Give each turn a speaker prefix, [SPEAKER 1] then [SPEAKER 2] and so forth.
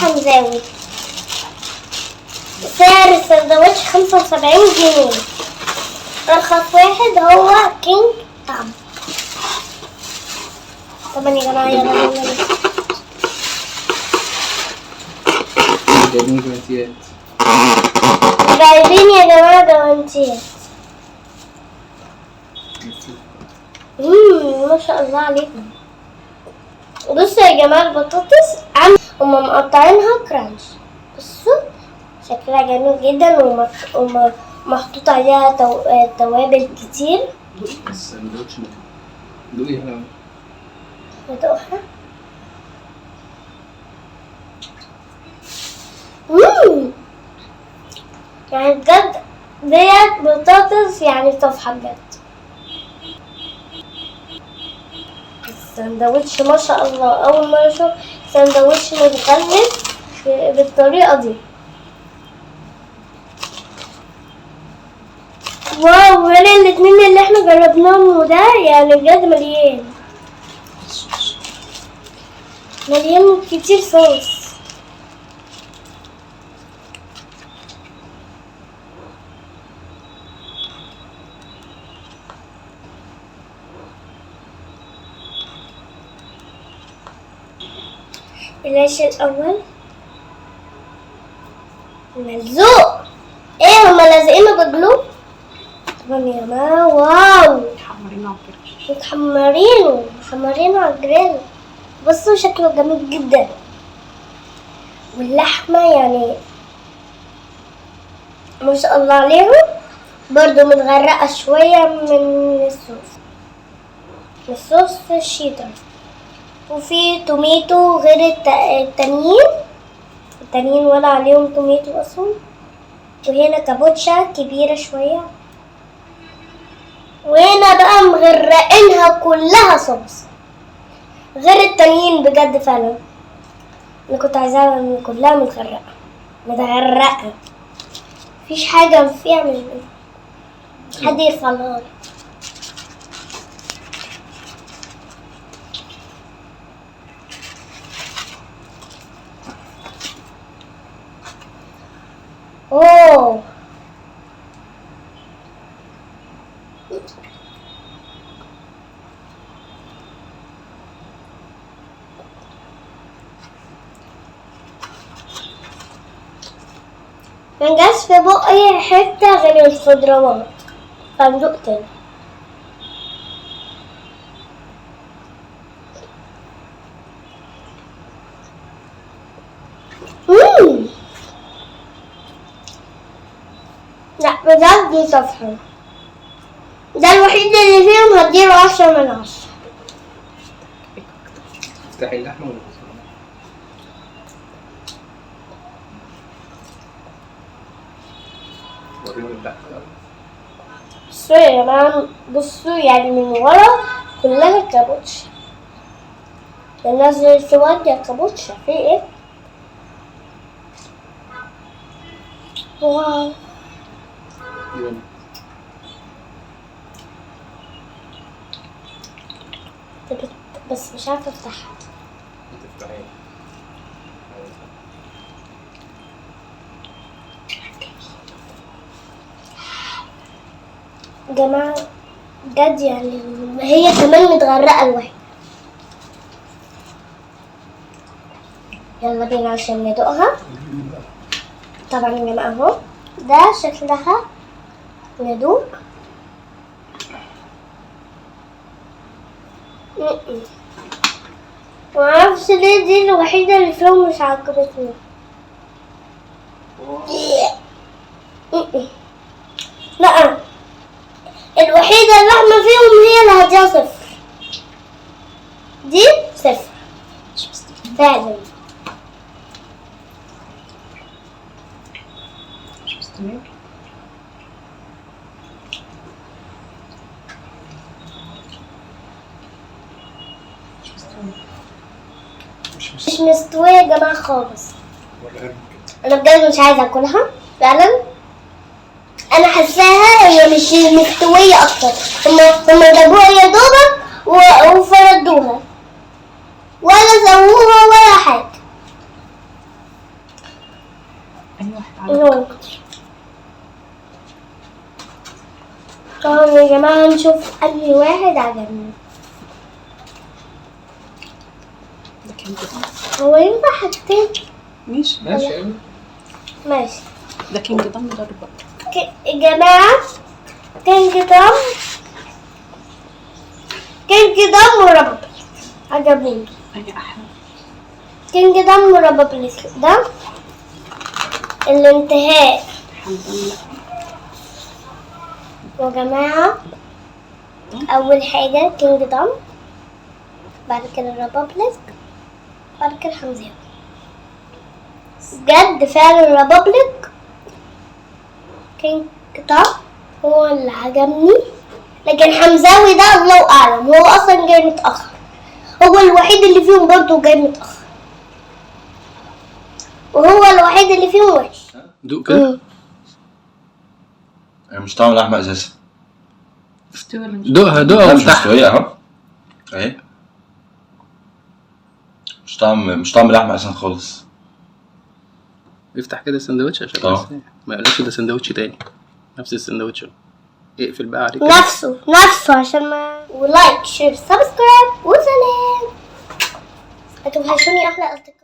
[SPEAKER 1] حمزاوي. سعر السندوتش 75 جنيه. ارخص واحد هو King طعم. طبعا يا جماعة يلا بينا.
[SPEAKER 2] جايبين جوانتيات.
[SPEAKER 1] جايبين يا جماعة جوانتيات. ما شاء الله عليكم. بصوا يا جماعة البطاطس هما مقطعينها crunch. بصوا شكلها جميل جدا ومحطوط عليها توابل كتير.
[SPEAKER 2] السندوتش دوقي حلاوة.
[SPEAKER 1] ندوقها. يعني بجد ديت بطاطس يعني تفحة بجد. السندوتش ما شاء الله، أول مرة أشوف سندوتش متغلف بالطريقة دي. واو، غير الاتنين اللي احنا جربناهم وده يعني بجد مليان مليان كتير صوص. العيش الأول ملزوق. ايه هما لازقينه ب glue؟ طبعا يا جماعة. wow،
[SPEAKER 3] محمرينه على الجريل.
[SPEAKER 1] محمرينه على الجريل. بصوا شكله جميل جدا، واللحمة يعني ما شاء الله عليهم برضو متغرقة شوية من الصوص، من الصوص الشيدر. وفي tomato غير التانيين ولا عليهم tomato اصلا. وهنا كابوتشا كبيرة شوية، وهنا بقى مغرقينها كلها صوص غير التانيين بجد. فعلا انا كنت عايزاها كلها متغرقة، مفيش حاجة فيها مش حد يرفع لها. اوه، ما جاش في بقي حتة غير الخضروات، فندق تاني. لا بجد دي صفحة، ده الوحيد اللي فيهم هديله 10 من 10.
[SPEAKER 2] افتحي اللحمة ولا وريهم اللحمة.
[SPEAKER 1] بصوا يا جماعة، بصوا يعني من ورا كلها كابوتشا، الناس السواد يا كابوتشا في ايه؟ واو، بس مش عارفة افتحها.
[SPEAKER 2] تفتحيها.
[SPEAKER 1] جماعة بجد يعني هي كمان متغرقة الواحد. يلا بينا عشان ندوقها. طبعا يا جماعة اهو ده شكلها، ندوق. معرفش ليه دي الوحيدة اللي فيهم مش عجبتني. لا الوحيدة اللحمة فيهم هي اللي هديها 0، دي 0 فعلا.
[SPEAKER 3] مش مستوية.
[SPEAKER 1] مش مستوية يا جماعة خالص. أنا بجد مش عايزة أكلها فعلا. أنا حاساها هي مش مستوية أكتر. هما جابوها يا دوبك وفردوها ولا سووها ولا حاجة.
[SPEAKER 3] اي واحد عجبك؟
[SPEAKER 1] نو. طبعا يا جماعة نشوف أي واحد عجبني.
[SPEAKER 3] ده Kingdom.
[SPEAKER 1] هو ينفع حاجتين؟
[SPEAKER 3] ماشي.
[SPEAKER 2] ماشي أيوة.
[SPEAKER 1] ماشي.
[SPEAKER 3] ده Kingdom وده Republic.
[SPEAKER 1] يا جماعة Kingdom، Kingdom و Republic عجبوني.
[SPEAKER 3] اي احلى؟
[SPEAKER 1] Kingdom و Republic ده الانتهاء.
[SPEAKER 3] حمزاوي لا.
[SPEAKER 1] يا جماعة أول حاجة Kingdom، بعد كده Republic، بعد كده حمزاوي. بجد فعلا Republic Kingdom هو اللي عجبني، لكن حمزاوي ده الله أعلم، هو أصلا جاي متأخر، هو الوحيد اللي فيهم برضه جاي متأخر، وهو الوحيد اللي فيهم وحش.
[SPEAKER 2] دوق كده.
[SPEAKER 4] هي مش طعم لحمه اساسا.
[SPEAKER 3] مستوي ولا مش؟
[SPEAKER 2] دوقها دوقها
[SPEAKER 4] لا، مش
[SPEAKER 2] وافتحها.
[SPEAKER 4] مستوية اهو، اهي مش طعم لحمه اساسا خالص.
[SPEAKER 2] افتح كده السندوتش عشان
[SPEAKER 4] اه.
[SPEAKER 2] بس ما يقولكش ده سندوتش تاني، نفس السندوتش اهو. اقفل بقى عليك كده.
[SPEAKER 1] نفسه نفسه عشان ما و like share subscribe وسلام. هتوحشوني احلى اصدقاء.